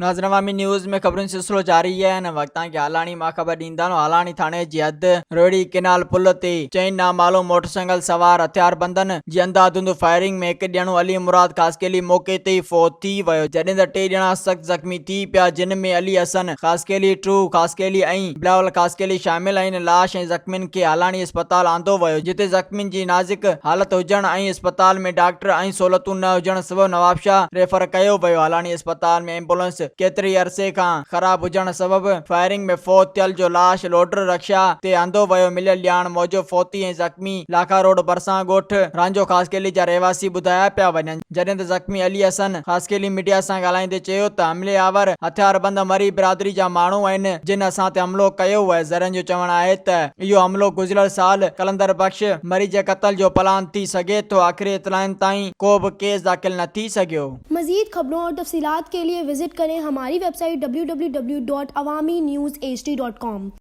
ناظرين عوامي نيوز ۾ خبرن جو سلسلو جاري آهي هن وقت توهان کي هالاڻي مان خبر ڏيندا هلون هالاڻي ٿاڻي جي حد روهڙي ڪينال پل تي چئن نامعلوم موٽرسائيڪل سوار هٿياربندن جي انڌاڌنڌ فائرنگ ۾ هڪ ڄڻو علي مراد خاصخيلي موقعي تي ئي فوت ٿي ويو جڏهن ته ٽي ڄڻا سخت زخمي ٿي پيا جن ۾ علي حسن خاصخيلي، ٽرو خاصخيلي ۽ بلاول خاصخيلي شامل آهن لاش ۽ زخمين کي هالاڻي اسپتال آندو ويو جتي زخمين جي نازڪ حالت هجڻ ۽ اسپتال ۾ ڊاڪٽر ۽ سهولتون نه هجڻ سبب نوابشاهه ريفر ڪيو ويو هالاڻي اسپتال ۾ ايمبولنس ڪيتري عرصي کان خراب هجڻ سبب فائرنگ ۾ فوت ٿيل جو لاش لوڊر رڪشا تي آندو ويو مليل ڄاڻ موجب فوتي ۽ زخمي لاکا روڊ ڀرسان ڳوٺ رانجهو خاصخيلي جا رهواسي ٻڌايا پيا وڃن جڏهن ته زخمي علي حسن خاصخيلي ميڊيا سان ڳالهائيندي چيو ته حملي آور هٿياربند مري برادري جا ماڻهو آهن جن اسان تي حملو ڪيو آهي ذريعن جو چوڻ آهي ته اهو حملو گذريل سال قلندر بخش مري جي قتل جو پلان ٿي سگهي ٿو آخري اطلاعن تائين ڪو به ڪيس داخل نه ٿي سگهيو. مزيد خبرون اور تفصيلات کے لئے وزٽ ڪرين ھماري web site www.awamiNewsHD.com.